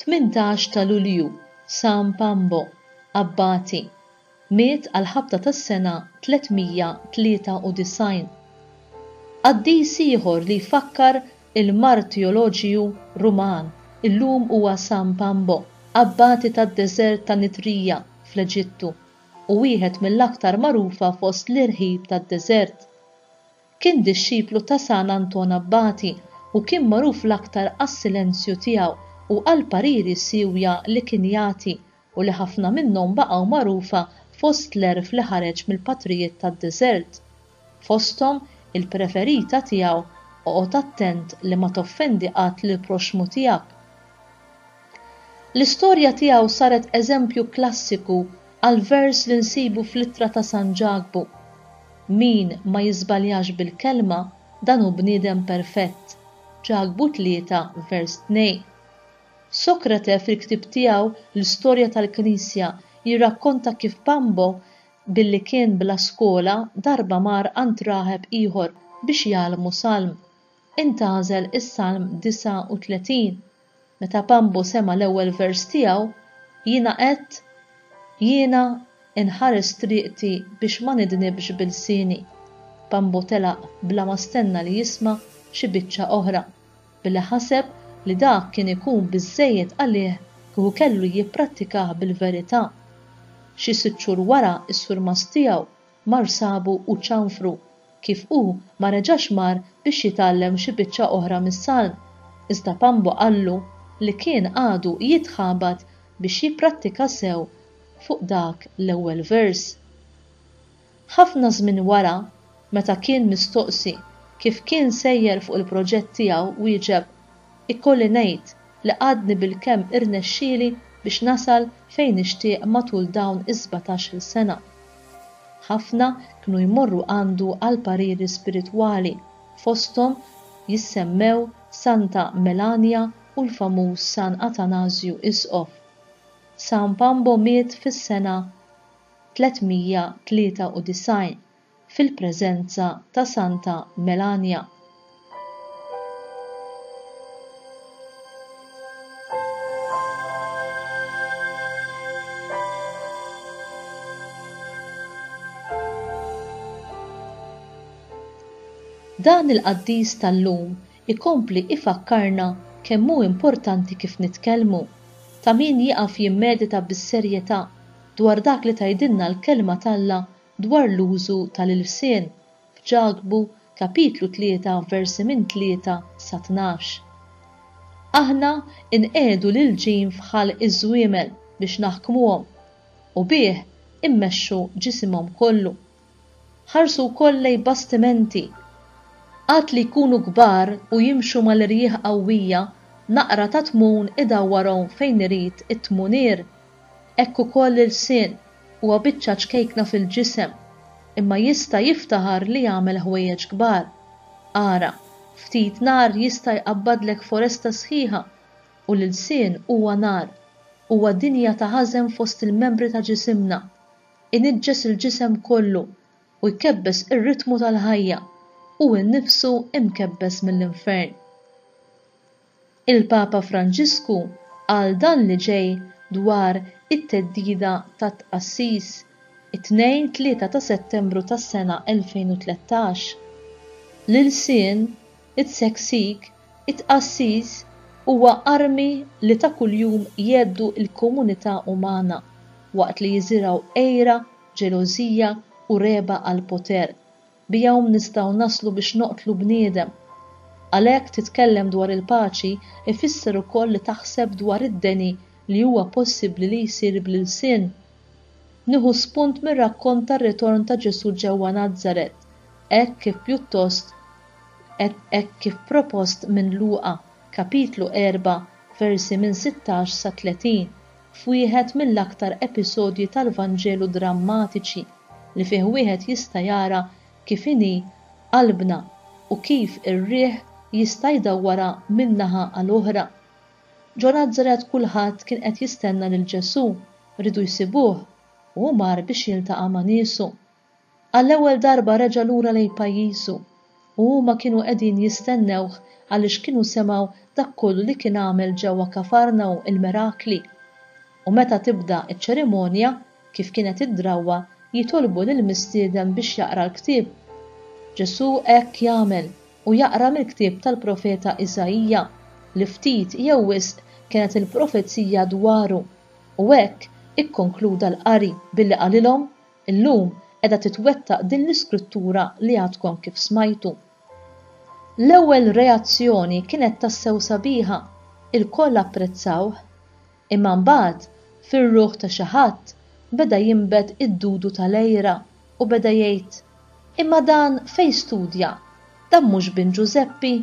18 ta' Lulju, San Pambo, Abbati, miet għall-ħabta tas-sena 393. Qaddis ieħor li jfakkar il-martioloġiju Ruman illum huwa San Pambo, abbati tad-deżert ta' Nitrija fl-Eġittu u wieħed mill-aktar magħrufa fost l-irħib tad-deżert. Kien dixxiplu ta' San Anton Abbati u kien magħruf l-aktar għas-silenzju tiegħu u għall-pariri siewja li kien jagħti u li ħafna minnhom baqgħu magħrufa fost l-għerf li ħareġ mill-patrijiet tad-deżert. Fosthom, il-preferita tiegħu, Oqgħod attent li ma toffendi qatt lill-proxxmu tiegħek. L-istorja tiegħu saret eżempju klassiku għall-vers li nsibu fl-ittra ta' San Ġakbu, Min ma jiżbaljax bil-kelma, dan hu bniedem perfett. Ġakbu 3, vers 2. Sokrate fil-ktieb tiegħu L-Istorja tal-Knisja jirrakkonta kif Pambo billi kien bla skola darba mar għand raħeb ieħor biex jgħallmu salm. Intgħażel is-Salm 39. Meta Pambo sema' l-ewwel vers tiegħu, Jiena għedt, Jiena inħares triqti biex ma nidnibx b'ilsieni. Pambo telaq bla ma stenna li jisma' xi biċċa oħra. billi ħaseb li dak kien ikun biżżejjed għalih kieku kellu jipprattikah bil-verità. Xi sitt xhur wara s-surmast tiegħu mar sabu u ċanfru kif hu ma reġax mar biex jitgħallem xi biċċa oħra mis-salm, iżda Pambo qallu li kien għadu jitħabat biex jipprattika sew fuq dak l-ewwel vers. Ħafna żmien wara, meta kien mistoqsi kif kien sejjer fuq il-proġett tiegħu wieġeb, Ikolli ngħid li għadni bilkemm irnexxieli biex nasal fejn nixtieq matul dawn is-sbatax-il sena. Ħafna kienu jmorru għandu għal pariri spiritwali, fosthom jissemmew Santa Melania u l-famuż San Atanasju Isqof. San Pambo miet fis-sena 393 fil-preżenza ta' Santa Melania. Dan il-qaddis tal-lum ikompli ifakkarna kemm hu importanti kif nitkellmu. Ta' min jieqaf jimmedita bis-serjetà dwar dak li tgħidilna l-Kelma t'Alla dwar l-użu tal-ilsien f'Ġakbu kapitlu 3 versi minn 3 sa 12. Aħna nqiegħdu l-ġin f'ħalq iż-żwiemel biex naħkmuhom, u bih immexxu ġisimhom kollu. Ħarsu wkoll lejn bastimenti. Għad li jkunu kbar u jimxu mal-irjieħ qawwija, naqra ta' tmun idawwarhom fejn irid it-tmunier. Hekk ukoll l-ilsien huwa biċċa ċkejkna fil-ġisem, imma jista' jiftaħar li jagħmel ħwejjeġ kbar. Ara, ftit nar jista' jqabbadlek foresta sħiħa, u l-ilsien huwa nar, huwa dinja ta' ħażen fost il-membri ta' ġisimna, iniġġes il-ġisem kollu u jkebbes ir-ritmu tal-ħajja, hu nnifsu imkebbes mill-infern. Il-Papa Franġisku qal dan li ġej dwar it-theddida tat-tqassis, it-Tnejn 3 ta' Settembru tas-sena 2013, L-ilsien, it-seksik, it-tqassis huwa armi li ta' kuljum jgħeddu l-komunità umana waqt li jiżirgħu għira, ġelożija u regħba għall-poter. Bihom nistgħu naslu biex noqtlu bniedem. Għalhekk titkellem dwar il-paċi ifisser ukoll li taħseb dwar id-deni li huwa possibbli li jsir bl-ilsien. Nieħu spunt mir-rakkont tar-ritorn ta' Ġesù ġewwa Nazaret, hekk kif pjuttost hekk kif propost minn Luqa, kapitlu 4, versi minn 16 sa 30, f'wieħed mill-aktar episodji tal-Vanġelu drammatiċi li fih wieħed jista' jara kif inhi qalbna u kif ir-riħ jista' jdawwarha minn naħa għal oħra. Ġo Nazaret kulħadd kien qed jistenna lil Ġesù, riedu jsibuh, u hu mar biex jiltaqa' ma' niesu. Għall-ewwel darba reġa' lura lejn pajjiżu. U huma kienu qegħdin jistennewh għaliex kienu semgħu dak kollu li kien għamel ġewwa Kafarnaw il-mirakli. U meta tibda ċ-ċerimonja, kif kienet id-drawwa, jitolbu lill-mistieden biex jaqra l-ktieb. Ġesù hekk jagħmel u jaqra mill-ktieb tal-profeta Iżaija, li ftit jew wisq kienet il-profezija dwaru, u hekk ikkonkluda l-qari billi qalilhom, Illum qiegħda titwettaq din l-iskrittura li għadkom kif smajtu. L-ewwel reazzjoni kienet tassew sabiħa, ilkoll apprezzawh. Imma mbagħad, fir-ruħ ta' xi ħadd beda jinbet id-dudu tal-għira u beda jgħid, Imma dan fejn studja? Dan mhux bin Ġużeppi?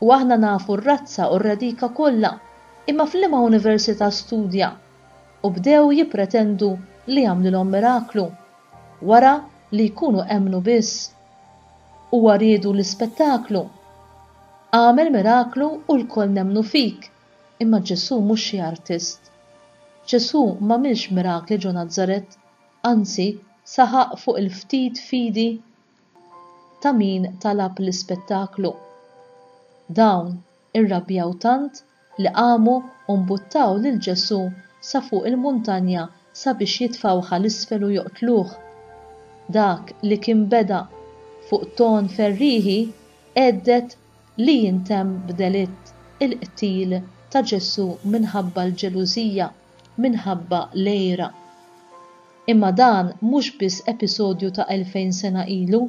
U aħna nafu r-razza u r-redika kollha, imma f'liema università studja? U bdew jippretendu li għamlilhom miraklu, wara li jkunu emmnu biss. Huwa riedu l-ispettaklu. Agħmel miraklu u lkoll nemmnu fik, Imma Ġesù mhux xi artist. Ġesù m'għamilx mirakli ġo Nazaret, anzi saħaq fuq il-ftit fidi ta' min talab l-ispettaklu. Dawn irrabjaw tant li qamu u mbuttaw lil Ġesù sa fuq il-muntanja sabiex jitfgħuh għal isfel u joqtluh. Dak li kien beda fuq ton ferrieħi għedded li jintemm b'delitt, il-qtil ta' Ġesù minħabba l-ġelużija, minħabba l-għira. Imma dan mhux biss episodju ta' 2000 sena ilu.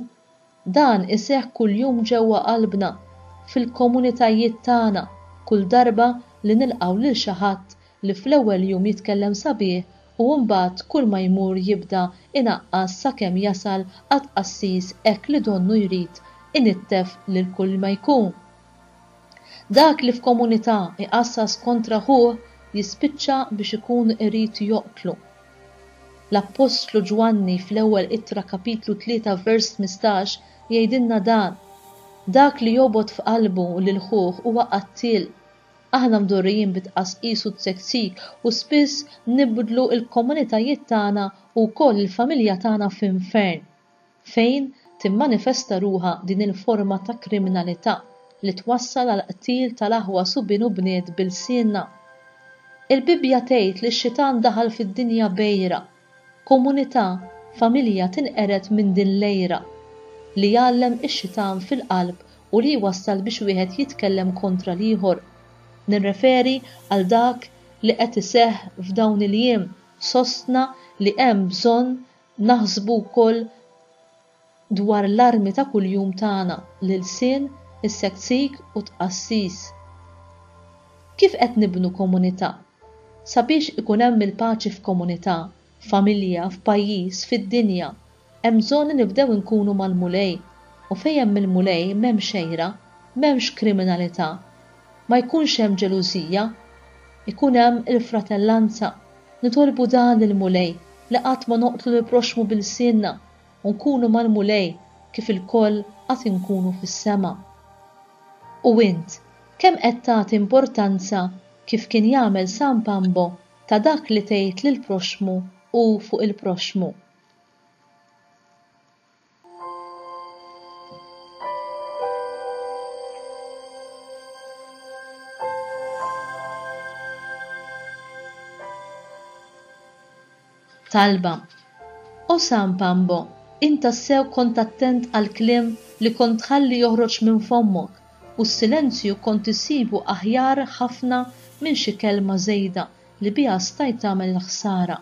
Dan iseħħ kuljum ġewwa qalbna, fil-komunitajiet tagħna, kull darba li nilqgħu lil xi ħadd li fl-ewwel jum jitkellem sabiħ u mbagħad kull ma jmur jibda inaqqas sakemm jasal għat-tqassis hekk li donnu jrid inittef lil kull ma jkun. Dak li f'komunità iqassas kontra ħuh jispiċċa biex ikun irid joqtlu. L-Appostlu Ġwanni fl-ewwel ittra kapitlu 3 vers 15 jgħidilna dan, Dak li jobgħod f'qalbu lil ħuh huwa qattiel. Aħna mdorrijin bit-tqasqis u t-tsektsik u spiss nibdlu l-komunitajiet tagħna u wkoll il-familja tagħna f'infern, fejn timmanifesta ruħha din il-forma ta' kriminalità li twassal għall-qtil tal-aħwa subien u bniet bi lsienna. Il-Bibbja tgħid li x-xitan daħal fid-dinja b'għira. Komunità, familja tinqered minn din l-għira, li jgħallem ix-xitan fil-qalb u li jwassal biex wieħed jitkellem kontra l-ieħor. Nirreferi għal dak li qed iseħħ f'dawn il-jiem, sostna li hemm bżonn naħsbu wkoll dwar l-armi ta' kuljum tagħna, l-ilsien, is-seksik u t-tqassis. Kif qed nibnu komunità? Sabiex ikun hemm il-paċi f'komunità, f'familja, f'pajjiż, fid-dinja, hemm bżonn li nibdew inkunu mal-Mulej. U fejn hemm il-Mulej m'hemmx għira, m'hemmx kriminalità. Ma jkunx hemm ġelużija. Ikun hemm il-fratellanza. Nitolbu dan lill-Mulej, li qatt ma noqtlu lill-proxxmu bi lsienna, u nkunu mal-Mulej kif ilkoll għad inkunu fis-sema. U int, kemm qed tagħti importanza kif kien jagħmel San Pambo ta' dak li tgħid lill-proxxmu u fuq il-proxxmu? Talba, O San Pambo, int tassew kont attent għall-kliem li kont tħalli joħroġ minn fommok u s-silenzju kont issibu aħjar ħafna minn xi kelma żejda li biha stajt tagħmel il-ħsara.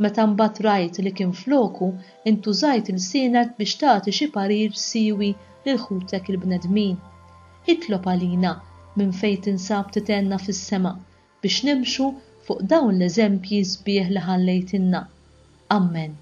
Meta mbagħad rajt li kien floku, int użajt ilsienek biex tagħti xi parir siewi lil ħutek il-bnedmin. Itlob għalina minn fejn tinsab titgħenna fis-sema biex nimxu fuq dawn l-eżempji sbieħ li ħallejtilna. Ammen.